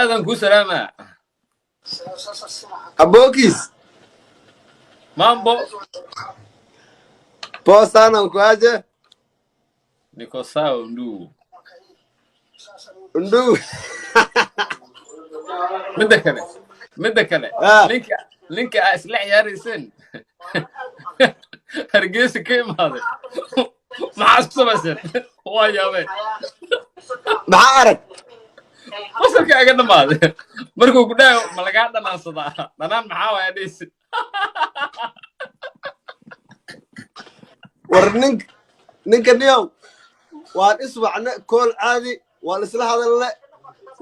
Aadan kuu salaamaa. Abookis. Mambo. Poa sana, ukoaje? Niko sawa, ndugu. Ndugu. Midda kale, ninka aa isla ciyaarayseen Hargeysa ka imaaday, maxaa isku samayseen? Waa yaabeen. Maxaa arag? Fasalka iga dhamaaday markuu ku dhahayo, "Ma lagaa dhanaansadaa?" Dhanaan maxaa waaya dhehaysi? War ninka niyow, waan iswacne kool caadi, waan isla hadalne.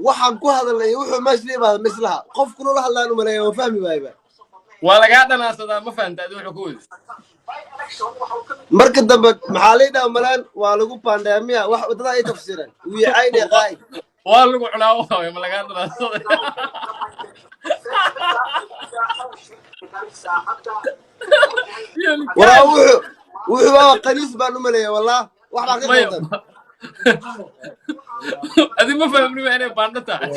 Waxaan ku hadalnay iyo wuxuu meesha la imaada mislaha. Qof kulula hadlaan u maleeya, waan fahmi waayba. Waa lagaa dhanaansadaa, ma fahamta adi wuxuu ku wadi. Marka dambe maxaa lii dhaha malaan, waa lagu pandemiya, wax wadadaa ii tafsiireen wiicayne qaa'id. Waa lagu cunaa waayo, ma lagaa dhanaansaday? Waraa wuxuu waa qaniis baan u maleeya, wallah wax baa ka Maya. qaldan. Adi ma fahmni waa inay baandho tahay.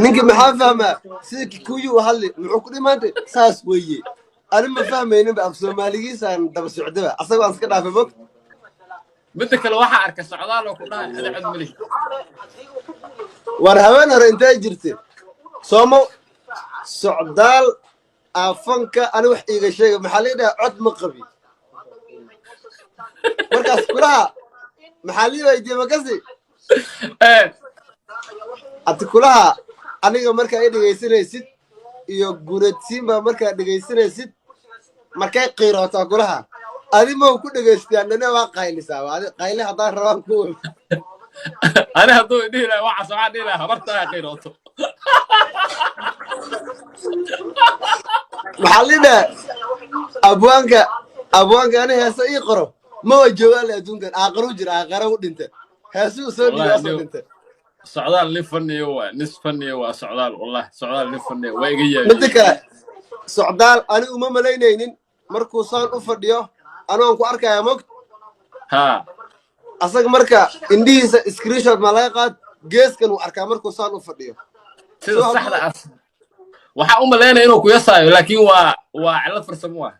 Ninka maxaa fahmaa? Sida Kikuyu u hadli, muxuu ku dhimaantay saas weeye. Ani ma fahmayninba, af Soomaaligiisaan daba socdaba, asagoo aan iska dhaafay mog. Midda kale, waxaa arka socdaal oo ku dhahay ada cod malihi. War haween hore intee jirte soomo socdaal aafanka, ani wax iiga sheega, maxaa lii dhaha, cod ma qabi. Markaas kulaha maxaa lii weydiiye makasi? Ati kulaha aniga markaa i dhegaysanaysid iyo guuradsiinba markaa dhegaysanaysid, markay qiirootaa kulaha, adi ma ku dhegaystaa? Nane waa qaylisaa, adi qayle haddaan rabaan ku. Ani hadduu dhihi lahaa waxaas, waxaa dhihi lahaa habartaa qiirooto. Maxaa lii dhaha, abwaanka ani heese ii qoro ma wa joogaan le adduunkan, aaqaru jira, aaqara u dhinta, heesuu soo dhiiba Wallahi asoo dhinta. Socdaal nin faniyo waa nis faniyo waa socdaal, wallahi socdaal nin faniyo waa iga Midda yaabiyey. kale, socdaal ani uma malaynaynin markuu saan u fadhiyo, anoon ku arkaya mog. Asaga marka indhihiisa screenshot ma laga qaad, geeskan uu arkaa markuu saan u fadhiyo. Sida soo hadduu saxda ah waxaa u malaynaya inuu ku yasaayo, laakiin waa cillad farsamo ah.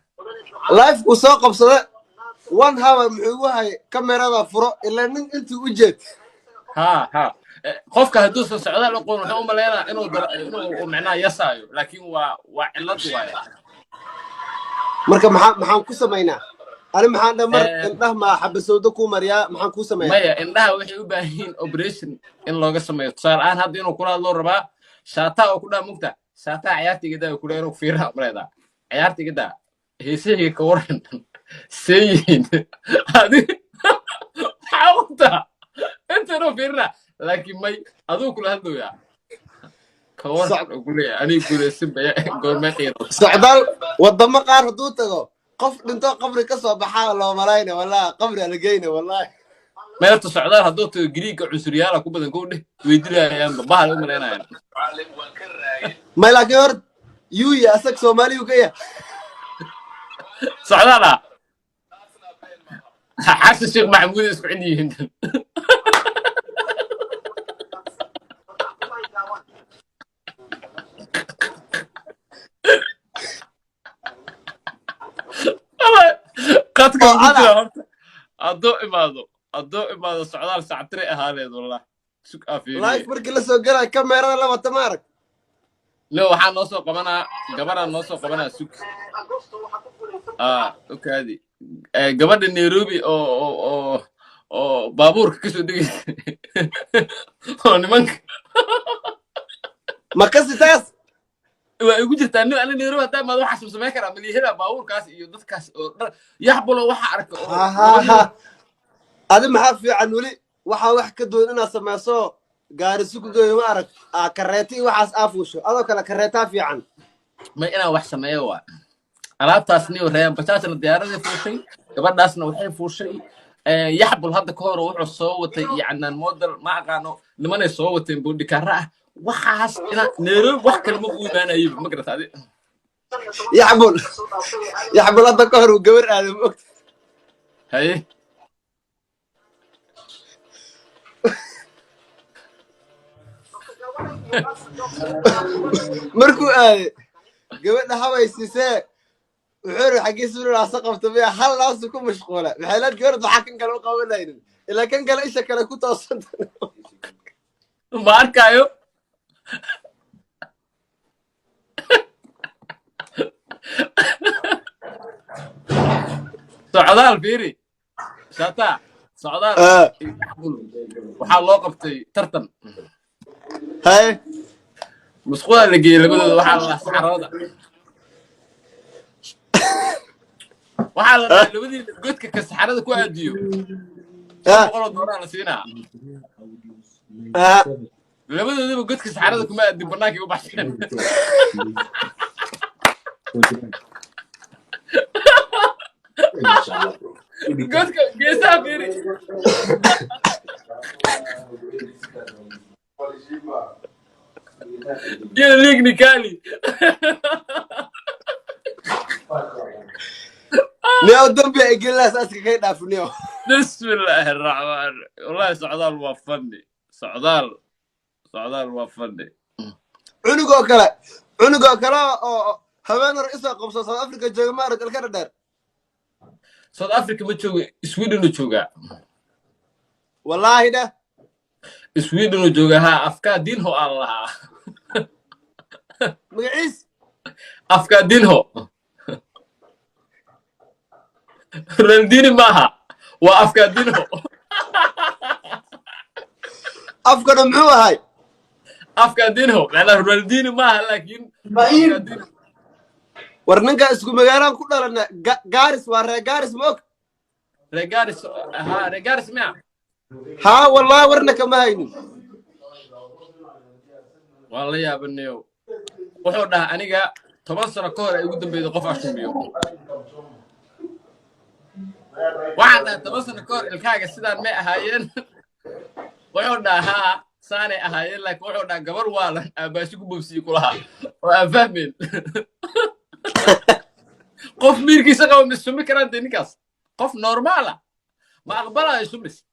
Live-kuu soo qabsada one hour, muxuu igu hayay kamerada furo ilaa nin intuu u jeed. Ha ha. Qofka hadduusan socdaal aqoon, wuxuu u malaynaa inuu micnaha yasaayo, laakiin waa cillad waaye. Marka maxaan ku samaynaa ani? Maxaan dha mar indhah maa xabasowdo kuu mariyaa? Maxaan kuu sameeyaa? Maya, indhaha waxay u baahan yihiin operation in looga sameeyo. Tusaale ahaan, hadda inuu kula hadloo rabaa, shaataa oo ku dhaha mugta, shaataa ciyaarta iga daa kula, inuu fiiraa maleedaa, ciyaarta iga daa, heesahayga ka waran, see yihiin, adi maxaa wataa inta inuu fiirina, laakiin may aduu kula hadlooyaa, ka waran oo kuleeyahay aniga guulaysan baya goormee qiiro. Socdaal wadamo qaar hadduu tago, qof dhinto qabri ka soo baxaa loo malayna, wallahi qabri ala geyna, wallahi. Meelta socdaal hadduu tago, Giriigga cunsuryaala ku badan, kow dheh, weydilayaanba bahal u malaynayaan. May, laakiin hor yuuya asag Soomaaliyu ka yahay. Socdaal ah Xasan Sheekh Maxamuud isku cid yihiin. Qadka oo ugu cada jira horta hadduu imaado socdaal, sactire ahaaneed, wallah sug aa fiiriye. Live markii la soo galay kamerada laba tamaarag. No, waxaa noo soo qabanaa gabaraa noo soo qabanaa, sug okaadi. Gabadha Nairobi oo baabuurka kasoo degaysa oo nimanka. Ma kasi taas? Waa igu jirtaa nin ani Nairobi haddaa imaado waxaas ma samayn karaa, malihela baabuurkaas iyo dadkaas oo dhan yaxbulo waxa arka oo ha ha ha, adi maxaa fiican weli, waxaa wax ka duwan inaad samayso, gaarisu ku geeyo, ma arag aa kareeta iyo waxaas aa fuusho, adoo kale kareetaa fiican. Ma inaan wax sameeyo waa alaabtaas niyo reeyan bajaajna diyaaradii fuushay, gabadhaasna waxay fuushay yaxbul. Hadda ka hor wuxuu soo watay iyo Cadnaan Model, ma aqaano, nimanay soo wateen boodhikaara ah. Waxaas inaa Nairobi wax kale ma u imaanayaba, ma garata adi? Yaxbul, yaxbul hadda ka hor uu gabar aada, ma ogta? Haye. Markuu aaday gabadha habay siisee, wuxuu yidhi xaggiisu inuu naasa qabto miya? Hal naasu ku mashquula. Maxay leed gabadha? Maxaa kan kale u qabanaynin? Ilaa kan kale isha kale ku toosanta. Ma arkaayo. Socdaal fiiri, shaataa socdaal. Waxaa loo qabtay tartan. Haye. Musqudaa la geeyey labadooda. Waxaa la dhahaa saxarooda, waxaa la dhahaa labadii godka ka saxarada ku aadiyo 500 doolar la siinaa. Labadoodaba godka saxarada kuma aadin, bannaankay u baxsheen. Godka geesaha fiiri. Hiyo league ni kali. Niyow, dambi ay gelinaas aska kay dhaaf niyow. Bismillaahi raxmaan. Wallahi socdaal waa fadhi, socdaal, socdaal waa fadhi. Cunugoo kale, cunugoo kale oo habeen hore isoo qabso South Africa jooga, ma arag ilka dhadheer. South Africa ma joogo, Sweden uu joogaa. Wallaahi dheh. Sweden uu joogaa, haa. Afkaa dinho aan lahaa. Magaciis? Afkaa dinho. Ronaldini maaha, waa afkaa dinho. Afkana muxuu ahay? Afkaa dinho macnaa Ronaldini maaha, laakiin afkaa dinho. War ninka isku magaalaan ku dhalana, Gaaris, waa reer Gaaris, ma og? Regaris, haa, Regaris miya? Haa, wallaahi warna kama haynin. Waan la yaabanayo. Wuxuu dhahaa aniga 10 sano ka hor ay ugu dambeyday qof ashumiyo. Waxaan dhahay 10 sano ka hor ilkaaga sidaan may ahaayeen? Wuxuu dhahaa haa, saanay ahaayeen, laakiin wuxuu dhahaa gabar waalan aabaashi ku bobsiye kulahaa oo aan fahmayn. Qof miirkiisa qaba mis sumi karaan dee ninkaas? Qof normaala ma aqbalayo sumis.